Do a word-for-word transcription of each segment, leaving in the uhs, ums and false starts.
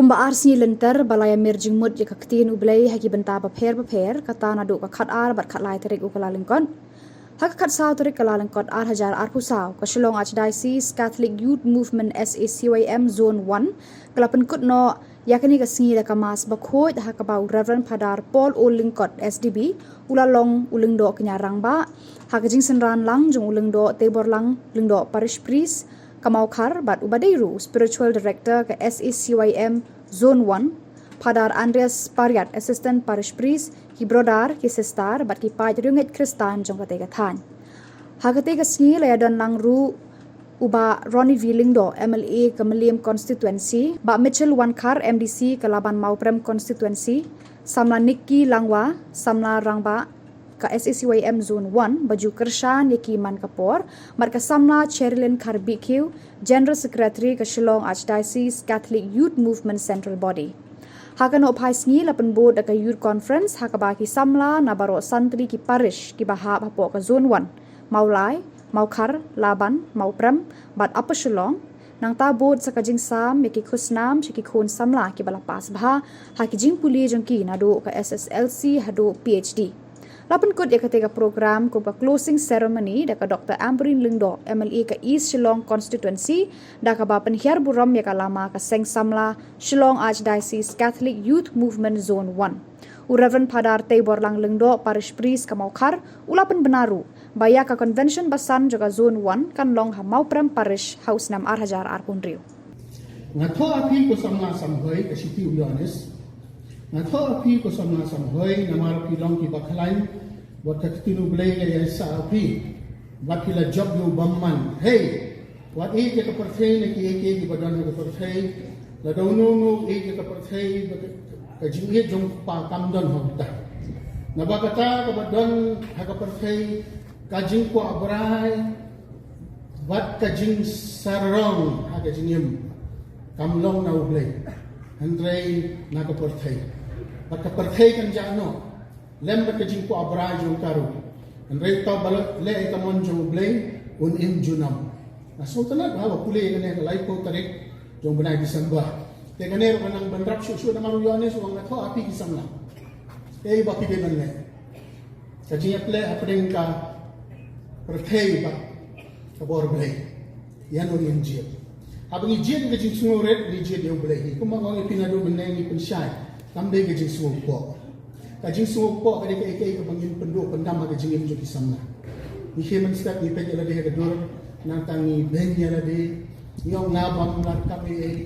Kumba ar sngi lynter ba la ïamir jingmut ïa ka ktien U Blei ha ki bynta bapher bapher, kata naduh ka khat ar bad khat lai tarik u Kyllalyngkot. Ha ka khat saw tarik Kyllalyngkot ar hajar arphew saw, ka Shillong Archdiocese Catholic Youth Movement, S A C Y M Zone one ka la pynkut noh ïa kane ka sngi da ka Mass bakhuid, ha kaba u Reverend Phadar Paul O Lyngkot, S D B, u la long u Lyngdoh Kñia Rangbah, ha ka jingsynran lang jong u Lyngdoh Teiborlang Lyngdoh, Parish Priest ka Mawkhar, bad uba dei ruh u Spiritual Director ka S A C Y M Zone one, Phadar Andreas Pariat, Assistant Parish Priest, ki brother, ki sister bad ki paid riewngeit Khristan jong katei ka thaiñ. Ha katei ka sngi la ïadon lang ruh u Bah Ronnie V Lyngdoh, M L A ka Mylliem Constituency, Bah Mitchell Wankhar, M D C ka Laban Mawprem Constituency, Samla Nicky Langwa, Samla Rangbah ka S A C Y M Zone one, ba ju kyrshan ïa ki man ka por, bad ka Samla Cherilyn Kharbihkhiew, General Secretary ka Shillong Archdiocese Catholic Youth Movement Central Body. Ha ka nohphai sngi la pynbud da ka Youth Conference, ha kaba ki samla na baroh san tylli ki parish kiba hap hapoh ka Zone one, Mawlai, Mawkhar, Laban, Mawprem bad Upper Shillong, nangta bud sa ka jingsam ïa ki khusnam sha ki khun samla kiba la pass bha ha ki jingpule jong ki naduh ka S S L C haduh P H D. La pynkut ïa katei ka program kum ka closing ceremony da ka Doctor Ampareen Lyngdoh, M L A ka East Shillong Constituency, da kaba pynhiar burom ïa ka lama ka Seng Samla Shillong Archdiocese Catholic Youth Movement Zone one. U Reverend Phadar Teiborlang Lyngdoh, Parish Priest ka Mawkhar, u la pynbna ruh ba ïa ka convention basan jong ka Zone one kan long ha Mawprem Parish ha u snem ar hajar arphew hynriew. Nga thoh ha phi ko samla samhoi ka shithi u Ïoannis. Nga thoh ha phi ko samla samhoi namar phi long kiba khlaiñ, bad ka ktien U Blei ka ïaisah ha phi, bad phi la jop ïa u bymman. Hei, wat ïeit ïa ka pyrthei ne kiei kiei kiba don ha ka pyrthei. Lada uno uno u ïeit ïa ka pyrthei, bad ka, ka jingïeit jong u Kpa kam don ha uta. Naba kata kaba don ha ka pyrthei, ka jingkwah brai bad ka jingsarong ha ka jingim, kam long na U Blei, hynrei na ka pyrthei. Bad ka pyrthei kan jah noh lem bad ka jingkwah brai jong ka ruh, hynrei uta uba leh ïa ka mon jong U Blei un im junom. Nga sngewtynnat bha ba pule ïa kane ka laiphew tarik jong u bnai December. Te kane ruh ka nang bynrap shuh shuh namar u Ïoannis u ong nga thoh ha phi ki samla, ei ba phi dei ban leh ka jingïaphleh hapdeng ka pyrthei bad ka bor Blei. Ïa no ngin jied? Haba ngi jied ka jingsngewrit, ngi jied ïa U Blei hi. Kumba nga ong ïa phi naduh mynne, ngi pynshai, kam dei ka jingsngewpoh. Ka jingsngewpoh ka dei kaei kaei kaba ngin pynduh pyndam ha ka jingim jong ki samla. Ngi khie mynstep ngi peit ïa lade ha ka dur, nangta ngi beiñ ïa lade, ngi ong nga bym lah kap ei ei.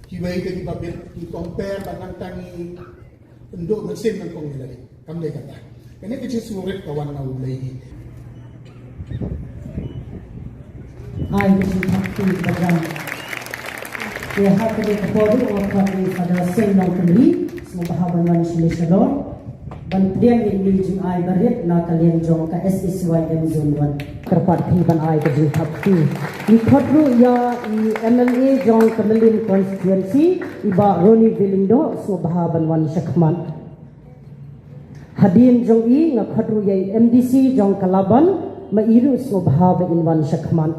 Kiwei ka kiba bit ngi compare bad nangta ngi pynduh mynsiem nyngkong ïa lade. Kam dei kata. Kane ka jingsngewrit ka wan na U Blei hi. Ai ka jingthap kti ba jan. Te ha kane ka por ruh nga khot ïa i Father Seng Nongkynrih, sngewbha ban wan shane shalor ban pdiang ïa i jingai barit na ka liang jong ka S A C Y M Zone one. Kyrpad phi ban ai ka jingthap kti. Ngi khot ruh ïa i M L A jong ka Mylliem Constituency, i Bah Ronnie V Lyngdoh, sngewbha ban wan shakhmat. Hadien jong i nga khot ruh ïa i M D C jong ka Laban, ma i ruh sngewbha ba in wan shakhmat.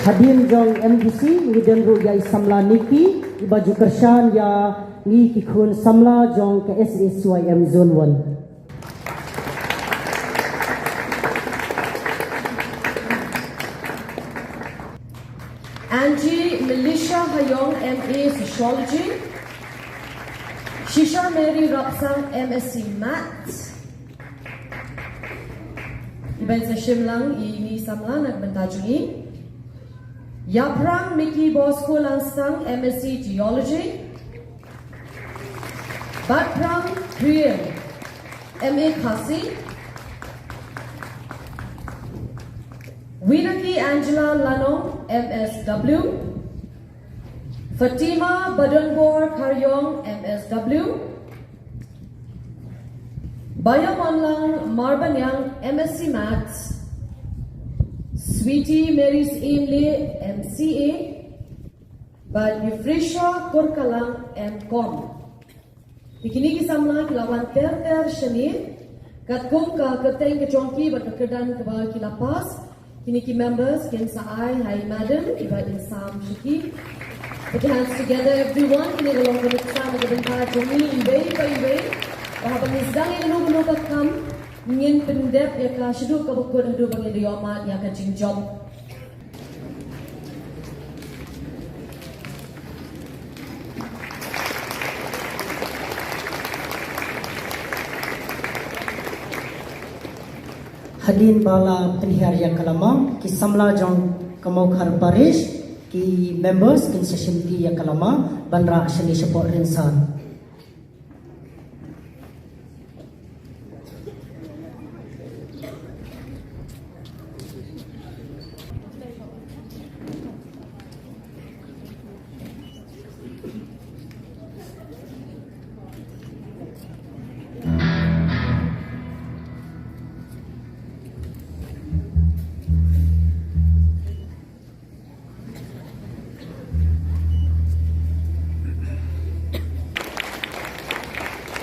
Hadien jong M D C ngi don ruh ïa i samla Niki, iba ju kyrshan ïa ngi ki khun samla jong ka S A C Y M Zone one. Angie Melisha Hayong, M A Sociology. Shisha Mary Rapsang, M Sc Maths. Iban sa shim lang i ni samla na ka bynta jong i. Ïaphrang Mickey Bosco Langstang, M Sc Geology. Batphrang Kriel, M A Khasi. Winaki Angela Lanong, M S W. Fatima Badonbor Kharyong, M S W. Bayomonlang Marbaniang, M Sc Maths. Sweetie Mary Syiem Lee, M C A. Bad Euphrasia Kurkalang, M Com. Te kine ki samla ki la wan ter ter shane katkum ka kyrteng ka jong ki bad ka kyrdan kaba ki la pass. Kine ki members kin sa ai ha i madam iba in sam sha ki. Put your hands together, everyone. Kine ka long ka nuksa na ka bynta jong ngi iwei pa iwei. Ba haba ngi sdang ïa kano kano ka kam, ngin pyndep ïa ka shaduh kaba kut haduh ba ngin da ïoh mad ïa ka jingjop. Hadien ba la pynhiar ïa ka lama, ki samla jong ka Mawkhar Parish, ki members kin sa shimti ïa ka lama ban rah shane shapoh rynsan.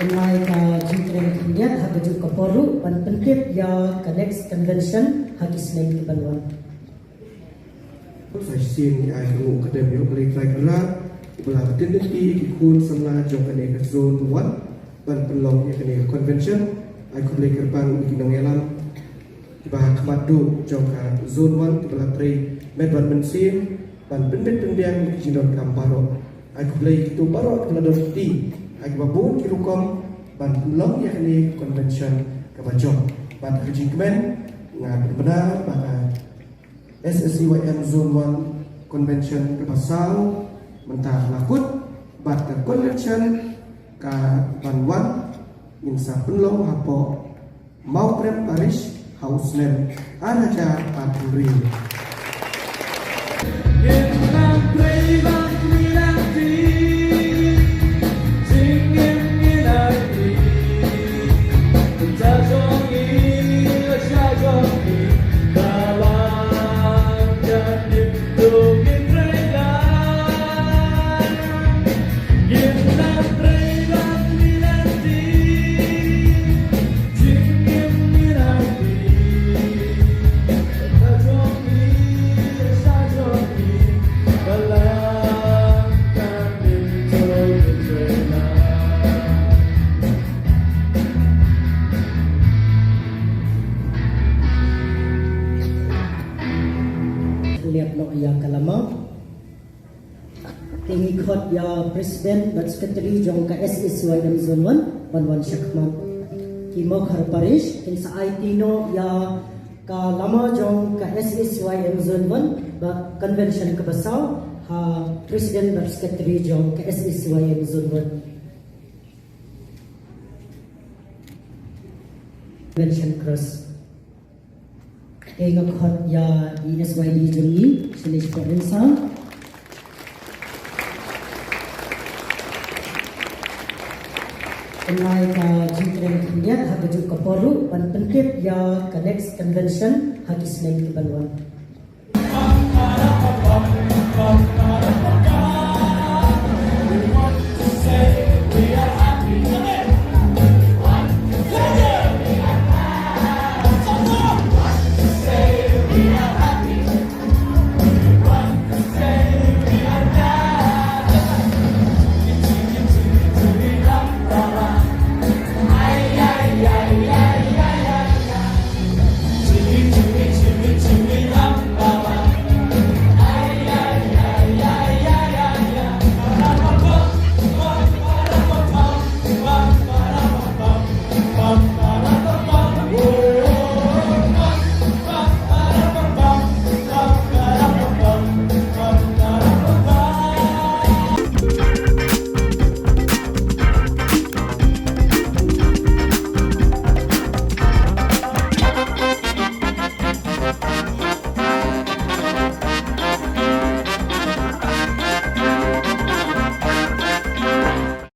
Pynlai ka jingkren khyndiat ha kajuh ka por ruh ban pyntip ïa ka next convention ha ki snem kiban wan. Sa shisien ngi ai ka nguh ka dem ïa U Blei Trai Kynrad uba la pyntip ïa ki khun samla jong kane ka zone one ban pynlong ïa kane ka convention. Ai khublei kyrpang ïa ki nongïalam kiba ha khmat duh jong ka zone one kiba la trei met bad mynsiem ban pynbit pynbiang ïa ki jingdonkam baroh. Ai khublei kito baroh kiba la don kti, ai kiba bun ki rukom ban pynlong ïa kane ka convention kaba jop. Bad ka jingkmen nga pynbna ba ka S A C Y M Zone one Convention kaba saw mynta ka la kut, bad ka convention kaban wan ngin sa pynlong hapoh Mawprem Parish ha u snem ar hajar arphew hynriew. Liap noh ïa ka lama. Te ngi khot ïa President bad Secretary jong ka S A C Y M Zone one ban wan shakhmat. Ki Mawkhar Parish kin sa aiti noh ïa ka lama jong ka S A C Y M Zone one ba convention kaba saw ha President bad Secretary jong ka S A C Y M Zone one. Convention Cross. Te nga khot ïa i S Y D jong ngi, shane shapoh rynsan. Pynlai ka jingkren khyndiat ha kajuh ka por ruh ban pyntip ïa ka next convention ha ki snem kiban wan.